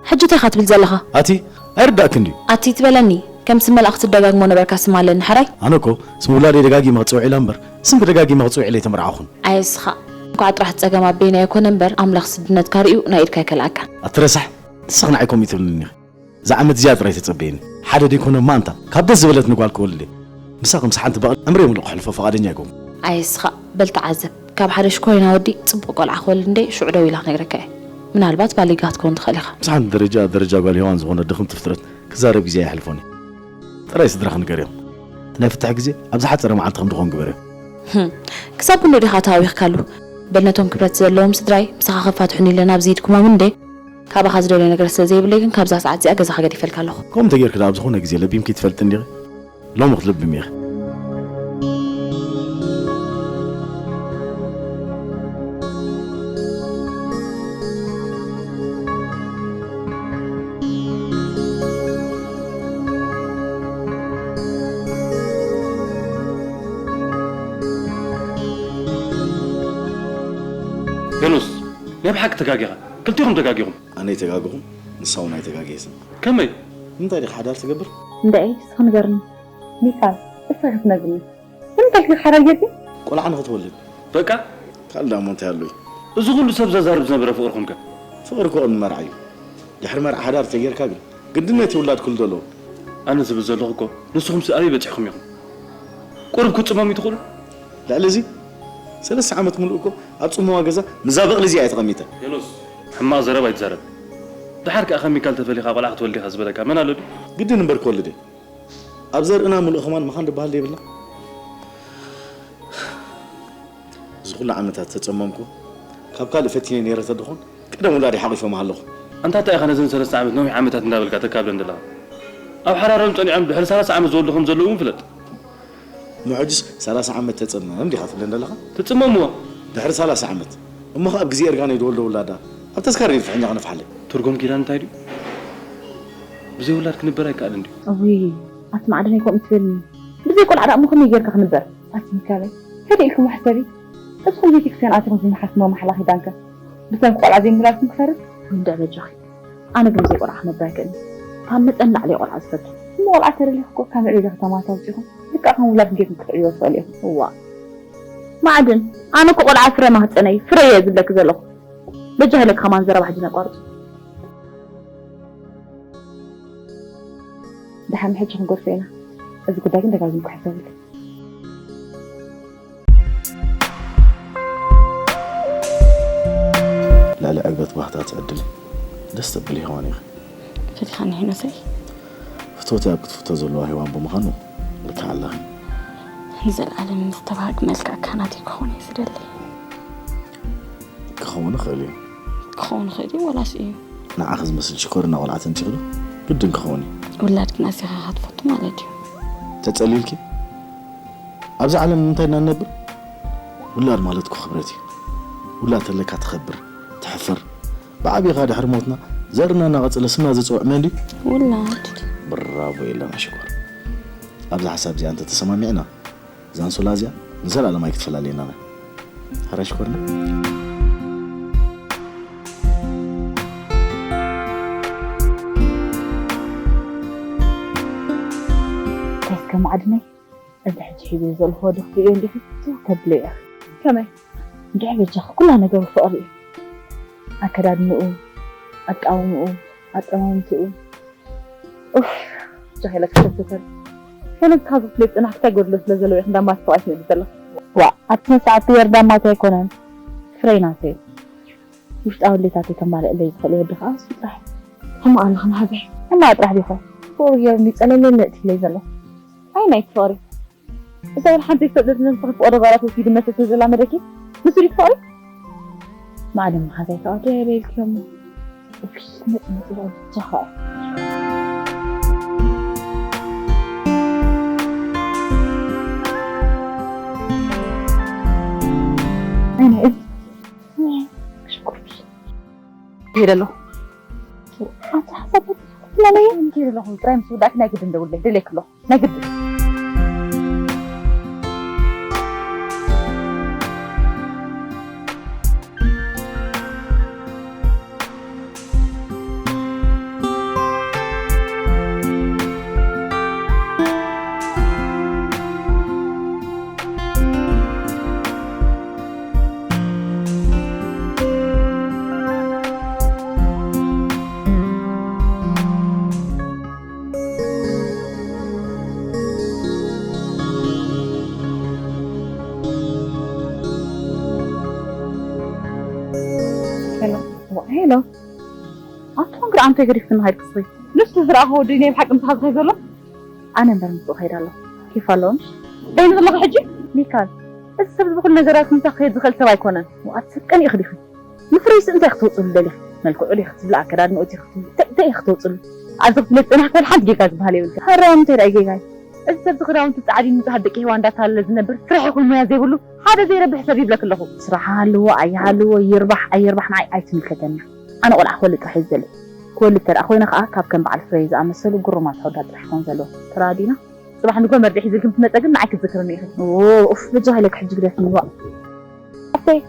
ሕጂ እንታይ ኢኻ ትብል ዘለኻ? ኣቲ ኣይርዳእክን ድዩ? ኣቲ ትበለኒ። ከም ስም መልኣኽቲ ትደጋግሞ ነበርካ ስም ኣለኒ፣ ሕራይ? ኣነ እኮ ስም ውላደይ ደጋጊመ ክጽውዕ ኢላ እምበር፣ ስምኪ ደጋጊመ ክጽውዕ ኢለ ኣይተመርዓኹን። ኣየስኻ። እንኳዕ ጥራሕ ጸገም ኣበይና ኣይኮነ እምበር፣ ኣምላኽ ስድነትካ ርእዩ ናይ ኢድካ ኣይከልኣካን። ኣቲ ረሳሕ፣ ንስኺ ንዓይ ከምኡ ትብልኒ ኢኺ። እዛ ዓመት እዚኣ ጥራይ ተጸበየኒ። ሓደ ደይኮነ እማ ኣንታ፣ ካብ ደስ ዝበለትኒ ጓል ክወልድ እየ። ንሳ ከምዚ ሓንቲ በቕሊ ዕምረይ ሙሉእ ከሕልፎ ፍቓደኛ ኣይኮንኩን። ኣየስኻ፣ በል ተዓዘብ። ካብ ሓደ ሽኮሪና ወዲ ጽቡቕ ቆልዓ ክወልድ እንደ ሽዑ ደው ኢላ ክነግረካ እየ። ምናልባት ባሊጋ ክትከውን ትኽእል ኢኻ። ምስ ሓንቲ ደረጃ ደረጃ ጓል ሄዋን ዝኾነ ድኽምቲ ፍጥረት ክዛረብ ግዜ ኣይሕልፎን እዩ። ጥራይ ስድራኺ ንገርዮም። እቲ ናይ ፍታሕ ግዜ ኣብ ዝሓጸረ መዓልቲ ከም ድኾን ግበርዮ። ህም፣ ክሳብ ክንዶ ዲኻ ተሃዊኽካሉ? በል ነቶም ክብረት ዘለዎም ስድራይ ምሳኻ ከፋትሑኒ ኢለ ናብዚ ኢድኩሞም እንደ? ካባኻ ዝደልዮ ነገር ስለ ዘይብለይ ግን ካብዛ ሰዓት እዚኣ ገዛኻ ገዲፈልካ ኣለኹ። ከምኡ እንተጌርኪ ደኣ ኣብ ዝኾነ ግዜ ለቢምኪ ትፈልጢ እንዲኺ? ሎሚ ክትልብም ኢኺ። ሄኖስ፣ ናይ ብሓቂ ተጋጊኻ። ክልቲኹም ተጋጊኹም። ኣነ ኣይተጋግኹን፣ ንሳ እውን ኣይተጋግየትን። ከመይ? ንምንታይ ዲኻ ሓዳር ትገብር? እንድዒ፣ እስኺ ንገርኒ። ሚካል፣ እስኺ ክትነግርኒ። ንምንታይ ኢልኪ ሓዳር ጌርኪ? ቆልዓ ንኽትወልድ። በቃ? ካልእ ደኣ እሞ እንታይ ኣሎ እዩ? እዚ ኩሉ ሰብ ዘዛርብ ዝነበረ ፍቕርኹም ከ? ፍቕሪ እኮ ቅድሚ መርዓ እዩ። ድሕሪ መርዓ ሓዳር እንተጌርካ ግን ግድነት እዩ ውላድ ክልዶ ኣለዎ። ኣነ ዝብል ዘለኹ እኮ ንስኹምሲ ኣበይ በጺሕኹም ኢኹም? ቁሩብ ክትጽመሙ ትኽእሉ? ልዕሊ እዚ ሰለስተ ዓመት ሙሉእ እኮ ኣብ ጽምዋ ገዛ ምስዛ በቕሊ እዚኣ እየ ተቐሚጠ። ሄኖስ፣ ሕማቕ ዘረባ ኣይትዛረብ። ደሓር ከኣ ካብ ሚካል ተፈሊኻ ቆልዓ ክትወልድ ኢኻ ዝበለካ መን ኣሎ ድዩ? ግድን እምበር ክወልድ እየ። ኣብ ዘርእና ሙሉእ ከማን ምዃን ዝበሃል ዘይብልና። እዚ ኩሉ ዓመታት ተጸመምኩ። ካብ ካልእ ፈቲነ ነይረ ተድኾን ቀደም ውላደይ ሓቒፈ ምሃለኹ። ኣንታ እንታይ ኢኻ ነዘን ሰለስተ ዓመት ነዊሕ ዓመታት እንዳበልካ ተካብደን ዘለኻ? ኣብ ሓዳሮም ጸኒዖም ድሕሪ ሰላሳ ዓመት ዝወልዱ ከም ዘለዉ እውን ፍለጥ። እሞ ሕጅስ ሰላሳ ዓመት ተጸመም ዲኻ ትብለን ዘለኻ? ትጽመምዎ። ድሕሪ ሰላሳ ዓመት። እሞ ኸኣ ኣብ ግዜ እርጋነይ ዝወልዶ ውላዳ ኣብ ተስካር ነንፍሕኛ ክነፍሓለይ። ትርጉም ኪዳን እንታይ ድዩ? ብዘይ ውላድ ክንበር ኣይከኣልን ድዩ? እውይ፣ ኣቲ ማዕደነይ ከምኡ ትብልኒ። ብዘይ ቆልዓ ደኣ እሞ ከመይ ጌርካ ክንበር? ኣቲ ሚካለይ፣ ሕደ ኢልኩም ሕሰቢ። እስኹም ቤተክርስትያን ኣቲኹም ዝመሓልኩሞ ማሕላ ኪዳንከ ብሰንኪ ቆልዓ ዘይምውላድኩም ክፈርስ? እንድዒ በጃኺ። ኣነ ግን ብዘይ ቆልዓ ክነብር ኣይክእልን። ካብ መጠን ንላዕሊ እየ ቆልዓ ዝፈቱ። እሞ ቆልዓ ተደሊኺ እኮ ካብ ምዕባለ ከተማታት ኣውጺኹም ልክዕ ከም ውላድኩም ጌርኩም ክትዕብይዎ ትኽእሊ ኢኹም። እዋእ። ማዕድን፣ ኣነ እኮ ቆልዓ ፍረ ማህጸነይ ፍረ እየ ዝብለኪ ዘለኹ። በጃኺ ኢለኪ ከማን ዘረባ ሕጂ ነቋርጾ። ደሓን ሕጂ ክንገድፎ ኢና። እዚ ጉዳይ ግን ደጋጊምኩ ሕሰብሉ። ልዕሊ ዕግበት ባህታ ትዕድሊ ደስ ተብሊ ሄዋን ኢኺ። ፈቲኻኒ ሄኖሰይ? ፍትወተይ ኣብ ክትፍቶ ዘለዋ ሄዋን ብምዃኑ ልክዕ ኣለኺ። ንዘለኣለም ዝተባህግ መልክዕ ካህናት ክኾን እየ ዝደሊ። ክኸውን ይኽእል እዩ። ክኸውን ይኽእል እዩ ወላስ እዩ? ንዓኺ ዝመስል ሽኮርና ቆልዓ ተንቲኽሉ ግድን ክኸውን እዩ። ውላድ ግን ኣዚኻ ኢኻ ትፈቱ ማለት እዩ። ተጸሊልኪ? ኣብዚ ዓለም ንምንታይ ኢና ንነብር? ውላድ ማለት እኮ ክብረት እዩ። ውላድ ተለካ ትኸብር፣ ትሕፈር። ብዓቢኻ ድሕሪ ሞትና ዘርእና እናቐጸለ ስምና ዘጽውዕ መን ድዩ? ውላድ። ብራቮ የለና ሽኮር። ኣብዛ ሓሳብ እዚኣ እንተተሰማሚዕና፣ እዛ ኣንሶላ እዚኣ ንዘለኣለም ኣይክትፈላልየናን እያ። ሕራይ ሽኮርና። እንታይ እስከ ማዕድነይ፣ እዚ ሕጂ ሒዘ ዘለኹ ወዲ ክትርእዮ እንዲኺ ትውከ ብለይ ኢኺ። ከመይ? እንድዒ በጃኺ ኩላ ነገሩ ፍቕሪ እዩ። ኣከዳድንኡ፣ ኣቃውምኡ፣ ኣጠማምትኡ። ኡፍ፣ ጃሂለ ክሰተተል። ከነዚ ካብ ዝፍለጥ ጽናሕ ክሳይ ጎድሎ ስለ ዘለዎ ኢኺ እንዳማት ሰብኣይ ትመልስ ዘለኺ። ዋእ፣ ኣብቲ ስነ ስርዓት ብሄር ዳማት ኣይኮነን፣ ፍረይ ናተይ። ውሽጣዊ ድሌታተይ ከማልእለይ ዝኽእል ወዲ ከኣ እሱ ጥራሕ። ሕማቕ ኣለኺ መሓዛይ። ሕማቕ ጥራሕ ዲኸ? ፍቕሪ ገይሩ እንዲ ጸለለለ እቲ ኢለይ ዘሎ። ኣይ ናይ ፍቕሪ። እዛ ኢል ሓንቲ ይፈጥር ነንስኺ ፍቕሪ ባራት ወሲዱ መሰሰ ዘላ መደኪ። ንሱ ዲክ ፍቕሪ? ማዕለም መሓዛይ ከኣ ደየበ ኢልክዮ እሞ። ኡፍስ፣ መጽ መጽ ይበል ብቻ ኸኣ። ኣይ ናይ እዝ። ሽኩር። ይሄድ ኣለኹ። ኣንቺ ሓሳብ ትላለይ? ይሄድ ኣለኹ። ጥራይ ምስ ወዳእኪ ናይ ግድን ደውለይ። ደልየኪ ኣለኹ። ናይ ግድን። ኣንተ ኮንክ ደኣ ኣንታይ ገዲፍክኒ ከይድክስ? ንሱ ዝረኣኹ ወዲ ናይ ብሓቂ ምሳኻ ዝኸይድ ዘሎ? ኣነ እምበር ምስኡ ከይድ ኣለኹ። ኬፍ ኣለዎ ምሽ? እንታይ ንብለኺ ሕጂ? ሚካል፣ እዚ ሰብ እዚ ብኹሉ ነገራት ምሳኺ ክኸይድ ዝኽእል ሰብ ኣይኮነን። ዋእ፣ ኣትስቀኒ ኢኺ ዲኺ? ንፍረይስ እንታይ ክትወፅሉ ደሊኺ? መልክዑ ዲኺ ትብሊ፣ ኣከዳድንኡ ዲኺ ትብሊ? እንታይ፣ እንታይ ኢኺ ክትወፅሉ? ኣብዚ ክትብለይ ዝፀናሕኪ ወላ ሓንቲ ጌጋ ዝበሃል የብልክን። ሕራይ እንታይ ደኣ ጌጋይ? እዚ ሰብ እዚ ክዳውንቱ ፃዕዲ ንፁሃት ደቂ ሄዋን እንዳታለለ ዝነብር ስራሕ ይኹን ሞያ ዘይብሉ ሓደ ዘይረብሕ ሰብ ይብለኪ ኣለኹ። ስራሕ ሃልዎ ኣይሃልዎ፣ ይርባሕ ኣይርባሕ ንዓይ ኣይትምልከተኒ። ኣነ ቆልዓ ክወልድ ጥራሕ እዩ ዝደሊ። ክወልድ ተደኣ ኮይነ ከኣ ካብ ከም በዓል ፍረይ ዝኣመሰሉ ግሩማት ኣወዳት ጥራሕ ክኾን ዘለዎ። ተራዲና? ጽባሕ ንግሆ መርድእ ሒዝልኪ ምስ መጸ ግን ንዓይ ክትዝክርኒ ኢኺ። ኦ፣ ኡፍ፣ በጃኺ ኢለኪ ሕጂ ግደፍኒ ዋእ። ኣፍተይ።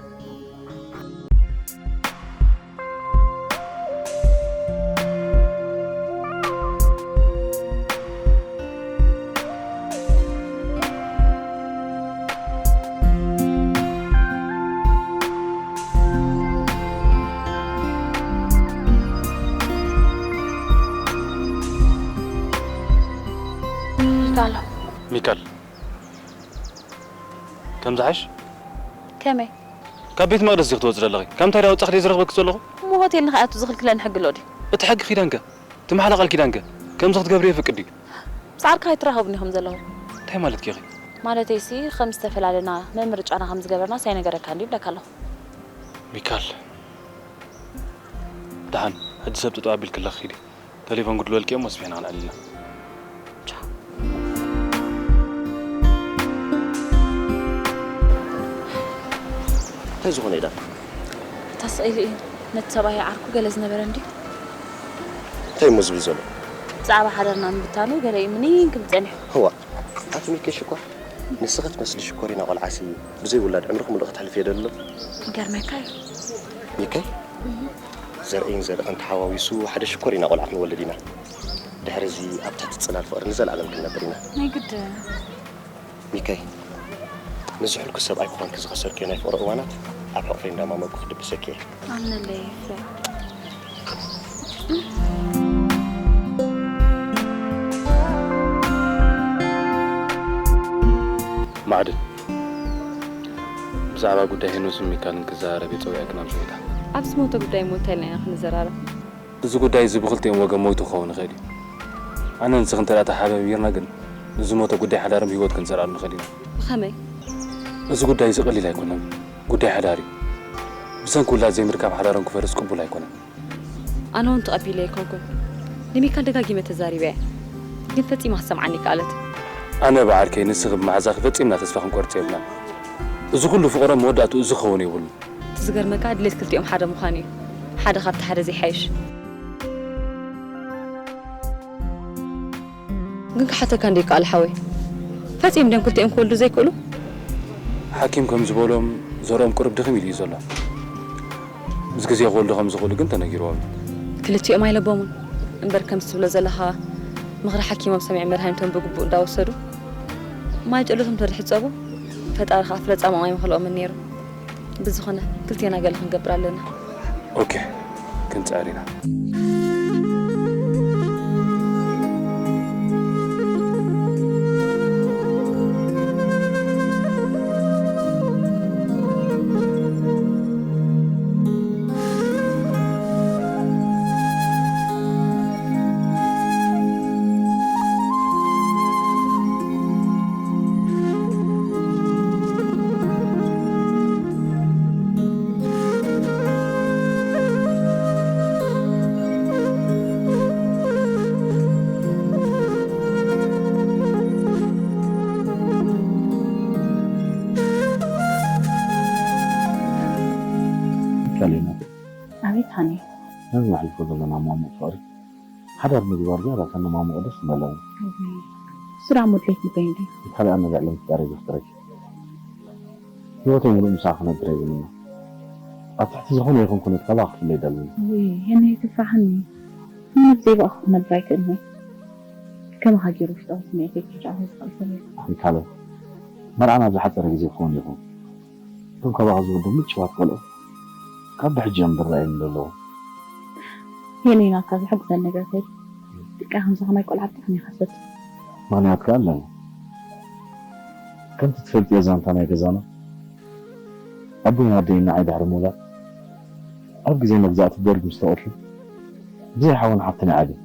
ሚካል። ሚካል፣ ከምዚ ሓይሽ? ከመይ? ካብ ቤት መቕደስ ዲኺ ትወጺ ዘለኺ? ካብ እንታይ ዳ ወጻኺ ድየ ዝረኽበኪ ዘለኹ? እሞ ሆቴል ንኸይኣቱ ዝኽልክለኒ ሕጊ ኣሎ ድዩ? እቲ ሕጊ ኪዳንከ? እቲ ማሕላ ቃል ኪዳንከ? ከምዚ ክትገብሪ የፍቅድ ድዩ? ምስ ዓርካ ኣይትራኸቡን ኢኹም ዘለኹም። እንታይ ማለትኪ ኢኺ? ማለተይሲ፣ ከም ዝተፈላለና፣ መምርጫና ከም ዝገበርናስ ኣይነገረካን ድዩ ይብለካ ኣለኹ። ሚካል፣ ደሓን፣ ሕጂ ሰብ ጠጠው ኣቢልኪ ኣለኺ፣ ኪዲ። ተሌፎን ጉድ በልኪ እሞ፣ ስቢሕና ክንዕልልና። ቻው። እንታይ ዝኾነ ኢዳ? ተስቒሉ እዩ። ነቲ ሰብኣይ ዓርኩ ገለ ዝነበረ እንድዩ። እንታይ እሞ ዝብል ዘሎ? ብዛዕባ ሓዳርና ምብታኑ ገለ እዩ ምኒን ክብል ጸኒሑ። ህዋ፣ ኣቲ ሚኪ ሽኮር፣ ንስኺ ትመስሊ ሽኮሪና ቆልዓሲ ብዘይ ውላድ ዕምርኺ ምሉእ ከተሕልፍዮ ደሎ? ይገርመካ እዩ። ሚከይ? ዘርእይን ዘርእኽን ተሓዋዊሱ ሓደ ሽኮሪና ቆልዓ ክንወልድ ኢና። ድሕሪ እዚ ኣብ ትሕቲ ጽላል ፍቕሪ ንዘለኣለም ክንነብር ኢና። ናይ ግድን። ሚከይ፣ ነዚ ሕልኩስ ሰብኣይ ክኾንኪ ዝኸሰርክዮ ናይ ፍቕሪ እዋናት ኣብ ሕቑፈይ እንዳማመቕኩ ክድብሰኪ እየ። ኣምነለይ ፍሬ። ማዕድን፣ ብዛዕባ ጉዳይ ሄኖስን ሚካልን ክዘራረብ እየ ጸዊዐክን ኣብዚ ቦታ። ኣብ ዝሞተ ጉዳይ እሞ እንታይ ኢልና ኢና ክንዘራረብ? እዚ ጉዳይ እዚ ብኽልቲኦም ወገን ሞይቱ ክኸውን ይኽእል እዩ። ኣነ ንስኽን እንተ ደኣ ተሓባቢርና ግን ንዝሞተ ጉዳይ ሓዳሮም ህይወት ክንዘርኣሉ ንኽእል ኢና። ብኸመይ? እዚ ጉዳይ እዚ ቀሊል ኣይኮነን። ጉዳይ ሓዳር እዩ። ብሰንኪ ውላድ ዘይምርካብ ሓዳሮም ክፈርስ ቅቡል ኣይኮነን። ኣነ እውን ተቐቢለ ኣይኮንኩን። ንሚካል ደጋጊመ ተዛሪበ እየ። ግን ፈጺማ ክትሰምዓኒ ኣይከኣለትን። ኣነ በዓልከይ ንስኺ ብመሓዛኺ ፈጺምና ተስፋ ክንቆርጽ የብልናን። እዚ ኩሉ ፍቕሮም መወዳእትኡ እዚ ክኸውን የብሉን። እቲ ዝገርመካ ድሌት ክልቲኦም ሓደ ምዃኑ እዩ። ሓደ ካብቲ ሓደ ዘይሓይሽ። ግን ክሓተካ እንደ ይከኣል ሓወይ። ፈጺም ድዮም ክልቲኦም ክወልዱ ዘይክእሉ? ሓኪም ከም ዝበሎም ዘርኦም ቁሩብ ድኽም ኢሉ እዩ ዘሎ። ምስ ግዜ ክወልዱ ከም ዝኽእሉ ግን ተነጊርዎም እዩ። ክልቲኦም ኣይለቦምን። እምበር ከምዚ ትብሎ ዘለኻ ምኽሪ ሓኪሞም ሰሚዖም መድሃኒቶም ብግቡእ እንዳወሰዱ ማይ ጨሎቶም ተድሕጸቡ ፈጣሪ ከኣ ፍለጻ ማማይ ምኽልኦምን ነይሩ። ብዝኾነ ክልቴና ገለ ክንገብር ኣለና። ኦኬ፣ ክንጽዕር ኢና። ከሊና። ኣቤት ሃኒ። ነዚ ነሕልፎ ዘለና ማሙቕ ፍቕሪ ሓዳር ምግባር ዝያዳ ከነማሙቕ ደስ ምበለኒ። እወይ፣ እሱ ደኣ ሙድሌት ልበይ እንድዩ። እንታለ ኣነ ልዕሊ ምፍጣረይ ዘፍቅረኪ። ህይወተይ ሙሉእ ምሳኺ ክነብር እየ ዝምነ። ኣብ ትሕቲ ዝኾነ ይኹን ኩነት ካባኺ ክፍለ ኣይደልን። እወይ፣ ሄኒ ኣይትፍራሕኒ። ኣነ ብዘይ ብኣኺ ክነብር ኣይክእልን እየ። ከማኻ ገይሩ ውሽጣዊ ስምዒተይ ክሕጫኹ ዝኽእል ሰብ የለን። ኣይካለን። መርዓና ኣብ ዝሓጸረ ግዜ ክኸውን ይኹን። እቶም ካባኻ ዝወደቡ ምጭዋት ቆልዑ ካብ ብሕጂ እዮም ዝረኣዩኒ ዘለዉ። ሄኒ ናትካ ዘሐጉሰኒ ነገር ተይ። ደቃ ከምዚ ከማይ ቆልዓ ብጣዕሚ እየ ዝፈቱ። ምኽንያት ከኣ ኣለኒ። ከምቲ ትፈልጥዮ ዛንታ ናይ ገዛና፣ ኣቦይን ኣደይን ንዓይ ድሕሪ ምውላድ፣ ኣብ ግዜ መግዛእቲ ደርግ ምስ ተቐትሉ፣ ብዘይ ሓውን ሓፍትን እየ ዓብየ።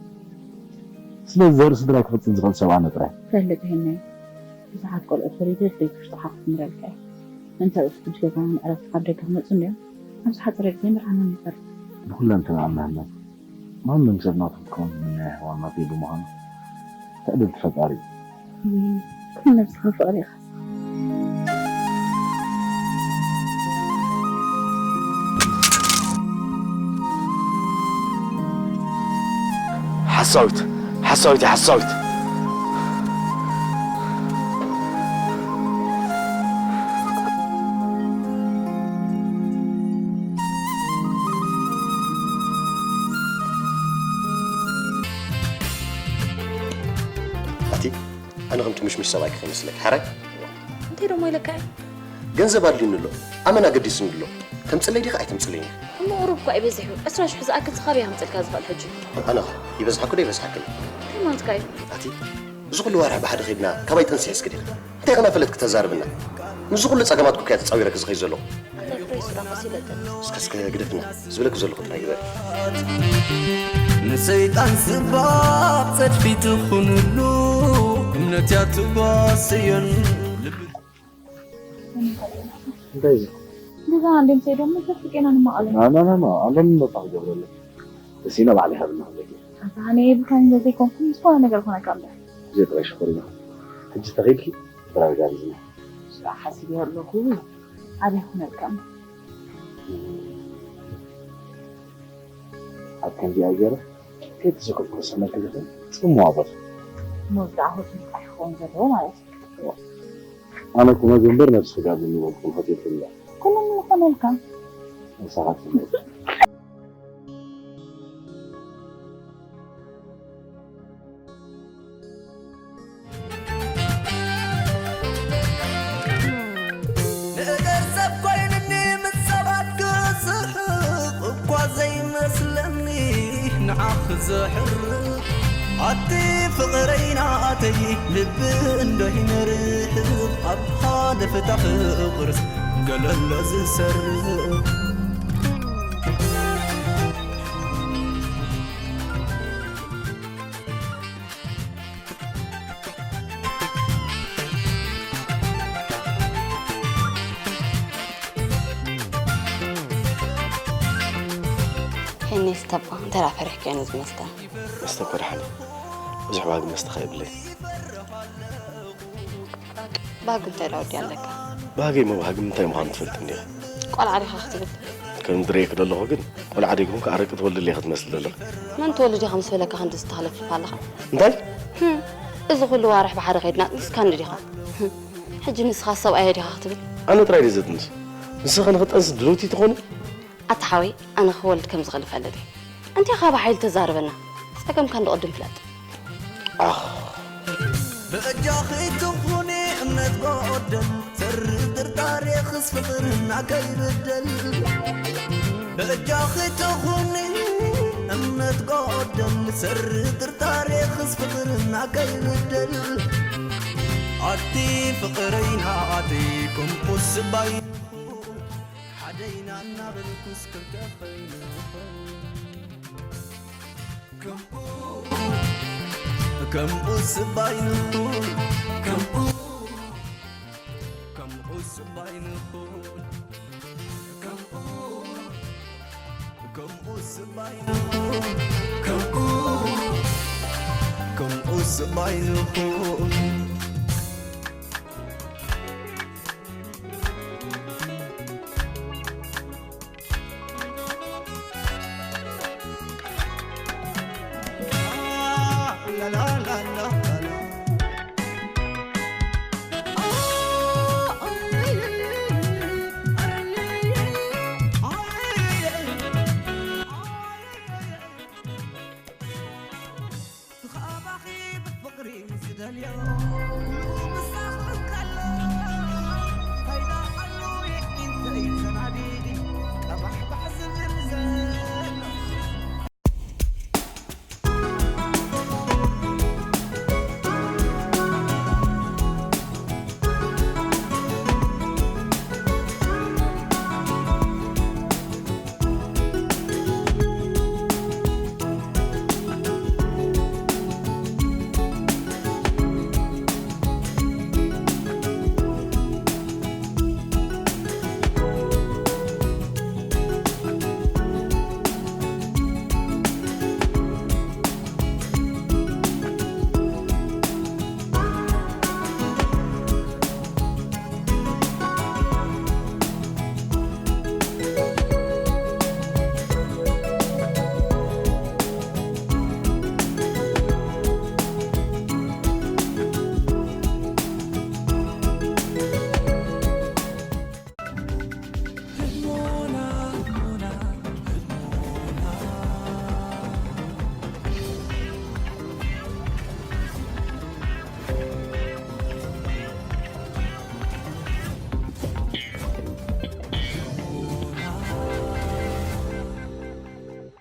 ስለዚ ዘርኢ ስድራይ ክቕጽል ዝኽእል ሰብ ኣነ ጥራይ። ፈልጥ ይህነይ ብዙሓት ቆልዑት ወሊደ ደቂ ውሽጥኻ ክትምረልካ እዩ። እንተ እቲ ሕጂ ገዛና ንዕረፍቲ ካብ ደገ ክመጹ እንድዮም። ኣብ ዝሓጸረ ግዜ መርዓና ንፈርድ። ብኹለን ተማእምናለን። ማንም ሰብ ናቱ ክኸውን ዝምነያ ኣሕዋን ናተይ ብምዃኑ ትዕድልቲ ፈጣሪ እዩ። ኩሉ ነብስኻ ፍቕሪ ኢኻ። ሓሳዊት ሓሳዊት ሓሳዊት ኣቲ ኣነ ከምቲ ምሽምሽ ሰብኣይኪ ከይመስለኪ ሓራይ እንታይ ደሞ ኢለካ ገንዘብ ኣድልዩኒ ኣሎ ኣመና ገዲስኒ ኣሎ ከምፅለይ ዲኻ ኣይተምፅለይን እሞ ቁሩብ እኳ ኣይበዝሕ እዩ ዕስራ ሽሕ ዝኣክል ዝኻበየ ከምፅልካ ዝኽእል ሕጂ ኣነ ኸ ይበዝሓኩ ዶ ይበዝሓክን እንታይ ማለትካ እዩ ኣቲ እዚ ኩሉ ዋርሒ ብሓደ ኸይድና ካባይ ጠንሲሐ እስኪ ዲኻ እንታይ ኸናፈለትኪ ተዛርብና ምስዚ ኩሉ ፀገማት ኩከያ ተፃዊረኪ ዝኸይድ ዘለኹ ኣታ ጥራይ ሱራ ቀስ ኢለ ጠንስ እስከ እስከ ግደፍና ዝብለኪ ዘለኹ ጥራይ ግበሪ ንሰይጣን ስባብ ጸድፊ ትኹንሉ እምነት እያ ትጓስየን እንታይ እዚ እንደዛ አንዴም ሰይዶም ተፍቄና ንማቀለ ናናናና ኣለም መጣ ክገብረለ እሲና ባዕሊ ሃብና ክብለኪ ኣታ ኣነ ብካን ዘይኮንኩም ዝኾነ ነገር ኮነካ እምበር እዚኦ ጥራይ ሽኮሪና ሕጂ ተኺልኪ ብራዊ ጋቢዝና ስራሕ ሓሲብ ኣለኹ ኣበይ ኩነልካ እምበር ኣብ ከምዚኣ ገይረ ከይተሰከፍኩ ክስሕነልኪ ዝኽእል ጽምዋ ቦታ። መወዳእታኡ እንታይ ክኸውን ዘለዎ ማለት እዩ። ኣነ እኮ መጀመር ነብስኺ ጋብዝኒ በልኩም ሆቴል ትብላ። ኩሉ ምኾነልካ። ንስኻ ትብለይ። ንእገር ሰብ ኮይንኒ ምስ ሰባት ክስሕቕ እኳ ዘይመስለኒ ንዓኽ ዘሕርቕ ኣቲ ፍቕረይ ናተይ ልቢ እንዶ ይነርሕቕ ኣብ ሓደ ፍታ ፍቕርስ ገለሎ ዝሰርቕ ሄኒ ስተባ እንታይ ደኣ ፈሪሕካዮ ነዚ መስተ? መስተ እኮ ደሓን እዩ። ብዙሕ ባህጊ መስተ ከ የብለይ። ባህጊ እንታይ ደኣ ወዲ ኣለካ? ባህገይ እሞ ባህጊ ምንታይ ምዃኑ ትፈልጥ እንዲኻ? ቆልዓ ዲኻ ክትብል? ከም ዝርእየኪ ዘለኹ ግን ቆልዓ ደይኮንኩ ኣረቂ ትወልድለይ ክትመስሊ ዘለኺ። መን ትወልድ ኢኻ ምስ በለካ ክንድዚ ተኽለፍልፍ ኣለኻ? እንታይ? ህም፣ እዚ ኩሉ ዋርሕ ብሓደ ከይድና ኣጥኒስካኒ ዲኻ? ህም፣ ሕጂ ንስኻ ሰብኣየ ዲኻ ክትብል? ኣነ ጥራይ ድየ ዘጥንስ? ንስኺ ንኽጠንሲ ድልውቲ ትኾኒ? ኣታ ሓወይ ኣነ ክወልድ ከም ዝኽእል እፈልጥ እየ። እንታይ ኢኻ ብሓይሊ ተዛርበና? ጸገምካ እንዶ ቅድም ፍለጥ። ኣኽ። በጃኺ ትኹኒ እምነት ጎደል ዘርድር ታሪኽስ ፍቕርና ከይብደል በጃኺ ትኹኒ እምነት ጎደል ዘርድር ታሪኽስ ፍቕርና ከይብደል ኣቲ ፍቕረይና ኣቲ ከምኡስ ባይ ሓደይና እናበልኩስ ክልተ ኸይንኹን ከምኡ ከምኡ ስባይ ንኹን ከምኡ ከምኡ ስባይ ንኹን ከምኡ ከምኡ ስባይ ንኹን ከምኡ ከምኡ ስባይ ንኹን